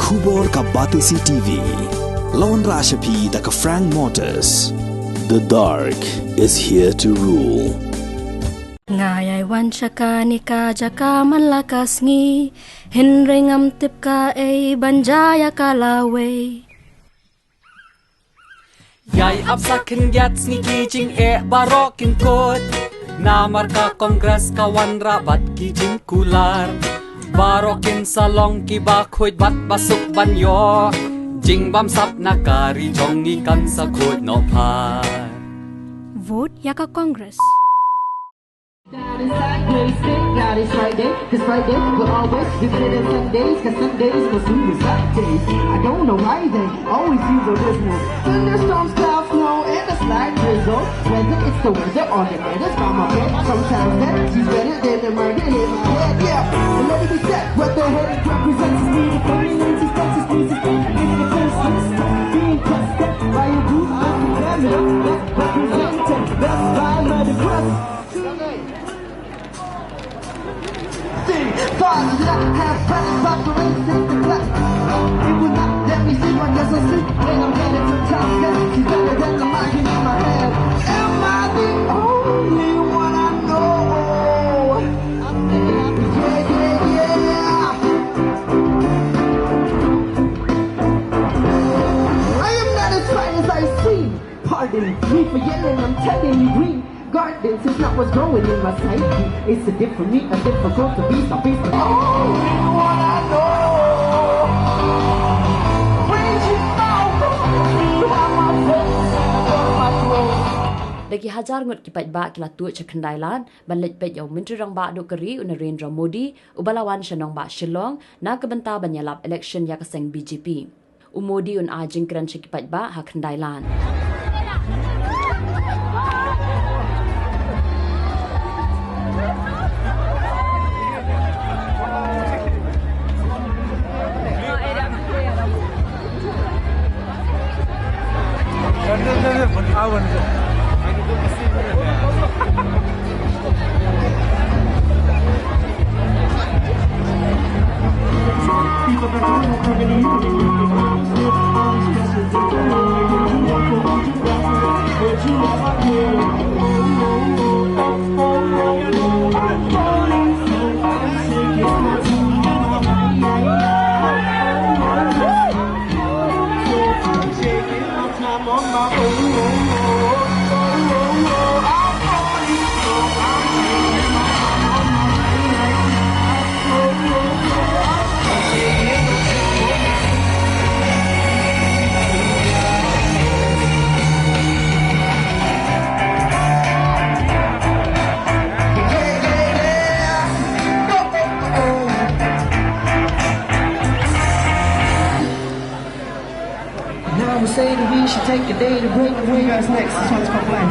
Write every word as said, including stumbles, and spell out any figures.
Khubor ka Batesi T V. La wanrah sha phi da ka Frank Motors. The dark is here to rule. Nga ïai wan sha kane ka jaka man la ka sngi, hynrei ngam tip kaei ban jia ïa ka lawei. Ïai ap sa khyndiat sngi ki jingeh baroh kin kut. Namar ka Congress ka wanrah bad ki jingkular. Baroh kin sa long kiba khuid bad ba suk ban ïoh jingbamsap na ka ri jong ngi kan sa khuid noh pat. Vote ïa ka Congress. That is Saturday, that is Friday, 'cause Friday will always be better than Sundays, 'cause Sundays will soon be Saturdays. I don't know why they always use a business. Thunderstorms, clouds, snow, and a slight drizzle. Whether it's the weather or the weather's by my bed, sometimes that is better than the murder in my head. Yeah, and let it be said, what the head represents is me, the community sense is music, and the business being tested by a group of them that represented best by my request. Thought that I have passed, but the race is the clock. It will not let me sleep, I guess I'll sleep when I'm headed to town. Yes, she's better than the mic in my hand. Am I the only one I know? Yeah, yeah, yeah. I am not as fine as I seem. Pardon me for yelling, I'm telling you, green. Garden, since that was growing in my psyche. It's a different me, a difficult to be, some beast. Oh, you wanna know? Reaching out, you have my voice, you have my throne. Da ki hajar ngut ki paidbah ki la tuid sha Khyndailad ban leit peit ïa u Myntri Rangbah duh ka ri u Narendra Modi uba la wan sha nongbah Shillong na ka bynta ban ïalap election ïa ka seng B J P. U Modi un ai jingkren sha ki paidbah ha Khyndailad. Now we say that we should take a day to break away. You guys next. This one's for Glenn.